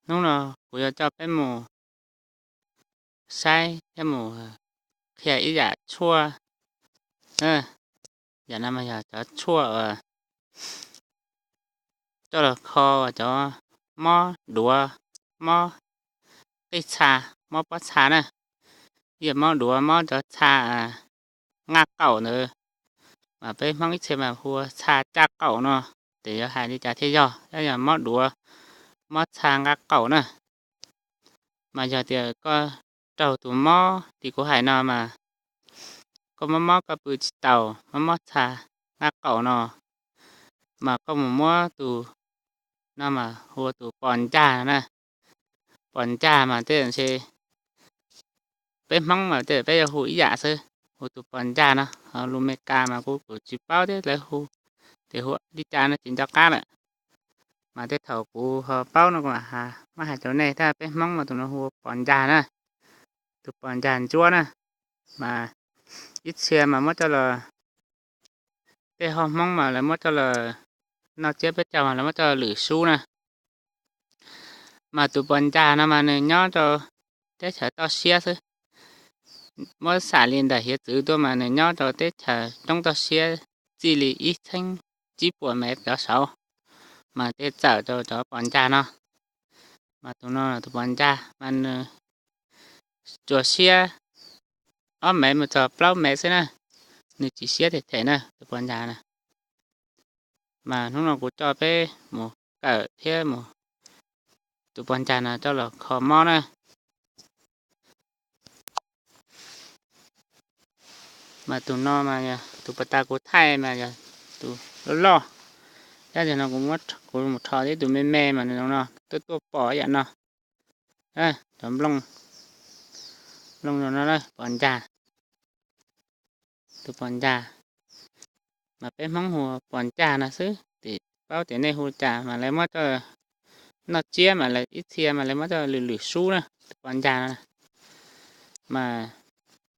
Hnub no kuv yuav coj peb mus saib thiab mus qhia ib yam tshuaj. Yam no mas yog cov tshuaj uas coj los kho cov mob duav, mob qij txha, mob pob txha na. Ib yam mob duav, mob cov txha nqa qaum ntawd, mas peb Hmoob ib txhia mas hu ua txha caj qaum no, ces yuav hais li cas thiaj yog, yog mob duav, mob txha nqa qaum na. Mas yog tias koj raug tus mob tim kuv hais no mas koj mob mob koj pw tsis taus, mob mob txha nqa qaum no, mas koj mus muab tus no mas hu ua tus pos ncag no na. Pos ncag mas tej ntshe peb Hmoob mas tej peb yuav hu ib yam xwb, hu tus pos ncag no. Ho lus Meskas mas kuv kuj tsis paub thiab lawv hu, ces hu li cas no tsis nco qab lawm. Mas tej thaum kuv ho paub no kuv mam hais rau nej, tab peb Hmoob mas tus no hu ua pos ncag na, tus pos ncag ntsuab na. Mas ib txhia mas muab coj los, tej ho Hmoob mas lawv muab coj los noj tsiab, peb caug mas lawv muab coj los lwm sub na. Mas tus pos ncag no mas nws nyob rau teb chaws toj siab xwb. Muab xam li ntawm hiav txwv tuaj mas nws nyob rau teb chaws roob toj siab txij li ib txheeb tsib puas mev cov saud, mas tej txawm rau cov pos ncag no. Mas tus no tus pos ncag mas nws tsuas siab ob mev mus txog plaub mev xwb na, nws tsis siab them them na tus pos ncag na. Mas hnub no kuv coj peb mus kawm thiab mus tus pos ncag no coj los kho mob na. Mas tus no mas yog tus puag ta kuv thaij mas yog tus loj loj, tab sis no kuv mus rho tib tus me me mas nws zoo no, tuaj tuaj pom yam no. Cov nplooj, nplooj zoo no, pos ncag, tus pos ncag. Mas peb Hmoob hu pos ncag no xwb, tim paub tias nej hu cas mas lawv muab coj noj tsiab mas lawv ib txhia mas lawv muab coj lwm lwm sub na, tus pos ncag no. Mas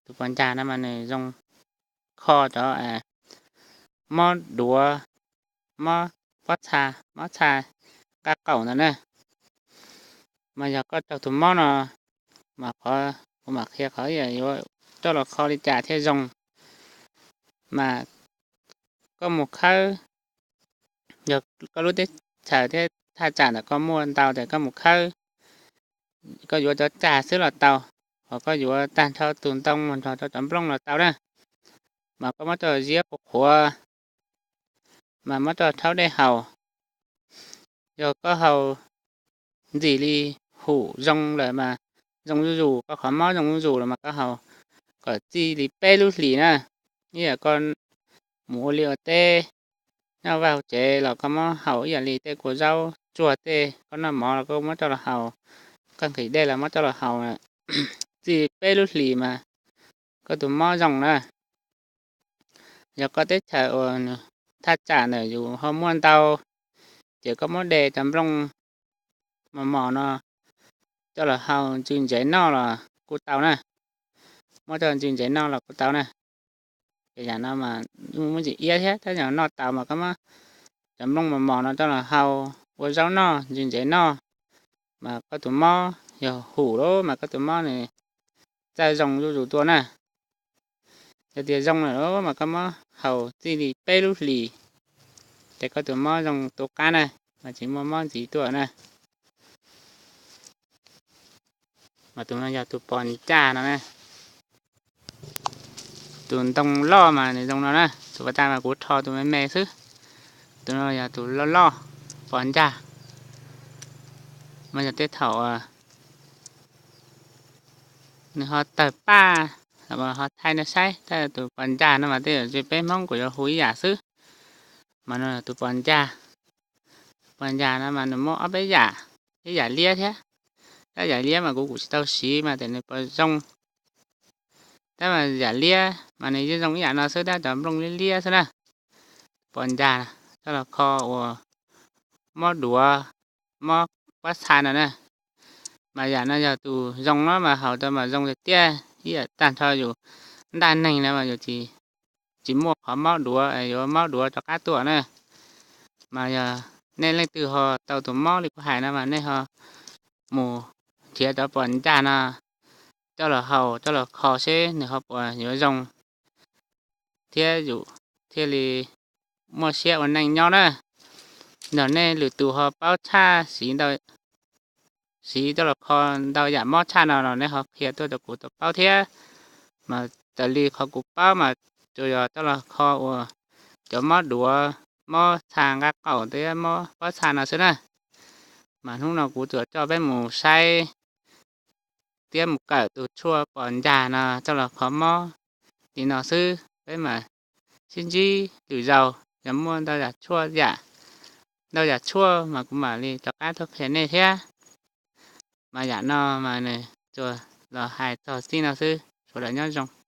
tus pos ncag no mas nws zoo kho cov mob duav, mob pob txha, mob txha nqa qaum ntawd na. Mas yog koj raug tus mob no, mas qhov kuv mam qhia qhov yuav coj los kho li cas thiaj zoo. Mas koj mus khawb, yog koj lub teb chaws thiab thaj tsam ntawm koj muaj ntau ces koj mus khawb, koj yuav cov cag xwb los tau, ho koj yuav tag nrho tus ntoo mus nrog rau cov nplooj los tau na. Mas koj muab coj ziab qhuav qhuav, mas muab coj rhaub dej haus. Yog koj haus ntxim li hum zoo lawm mas zoo zuj zus, koj qhov mob zoo zuj zus lawm mas koj haus kom txij li peb lub hlis na. Ib yam koj mus ua liaj ua teb, nyob vaj tsev los koj muab haus ib yam li tej kua zaub tsuag tej, koj noj mov los koj muab coj los haus, koj nqhis dej los muab coj los haus, txij peb lub hlis mas koj tus mob zoo na. Yog koj teb chaws uas thaj tsam ntawm yus ho muaj ntau, ces koj muab de cov nplooj mos mos no coj los haus ntsws ntsev noj los kuj tau na. Muab coj ntsws ntsev noj los kuj tau na. Ces yam no mas muaj ntsis iab thiab, tab yog noj tau mas koj muab cov nplooj mos mos no coj los haus ua zaub noj, ntsws ntsev noj, mas koj tus mob yog hum lawm mas koj tus mob nws txawj zoo zuj zus tuaj na. Yog tias zoo lawm mas koj muab haus txij li peb lub hlis, ces koj tus mob zoo tu qab na, mas tsis muaj mob ntxiv tuaj na. Mas tus no yog tus pos ncaj no na. Tus ntoo loj mas nws zoo no na, tus pas tas mas kuv rho tus me me xwb. Tus no yog tus loj loj, pos ncaj. Mas yog tej thaum nws ho tawg paj, ho thaij nej saib, tab tus pos ncaj no mas tej zaum peb Hmoob kuj yuav hu ib yam xwb. Mas no tus pos ncaj, pos ncaj no mas nws muaj ob peb yam, ib yam liab thiab. Tab yam liab mas kuv kuj tsis tau siv mas tes nws puas zoo. Tab mas yam liab mas nws yeej zoo ib yam no xwb, tab cov nplooj liab liab xwb na. Pos ncaj coj los kho ua mob duav, mob pob txha no na. Mas yam no yog tus zoo no mas haus tau mas zoo tiag tiag, ib yam tag nrho yus ntaj neeg na mas yus tsis muaj qhov mob duav, yuav mob duav rov qab tuaj na. Mas yog nej leej twg ho tau tus mob li kuv hais no mas nej ho mus nrhiav cov pos ncag no coj los haus coj los kho seb nws ho puas yuav zoo thiab yus thiaj li muaj siab ua neej nyob na. Yog nej lwm tus ho paub tshaj siv coj los kho ntau yam mob tshaj no los nej ho qhia tuaj rau kuv tau paub thiab. Mas raws li qhov kuv paub mas tsuas yog coj los kho ua cov mob duav, mob txha nqaj qaum thiab mob pob txha no xwb na. Mas hnub no kuv tsuas coj peb mus saib thiab mus kawm tus tshuaj pos ncag no coj los kho mob li no xwb. Peb mas sib ntsib lwm zaus yog muaj ntau yam tshuaj yam, ntau yam tshuaj mas kuv mam li rov qab tuaj qhia nej thiab. Mas yam no mas nws tsuas los hais txog txij no xwb, sawv daws nyob zoo.